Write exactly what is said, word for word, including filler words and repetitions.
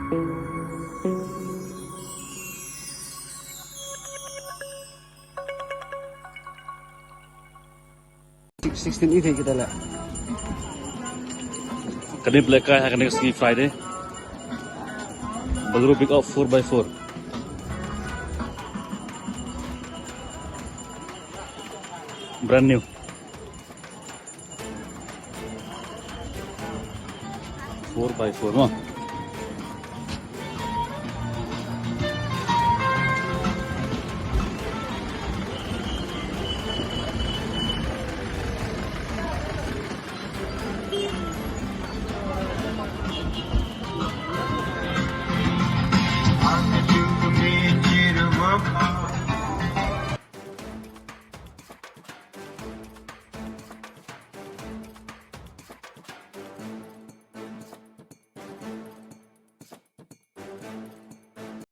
Sixteen i thei kita la. Kane Black Eye ha kane ka sngi Friday. Balru pick up four by four. Brand new. Four by four mo.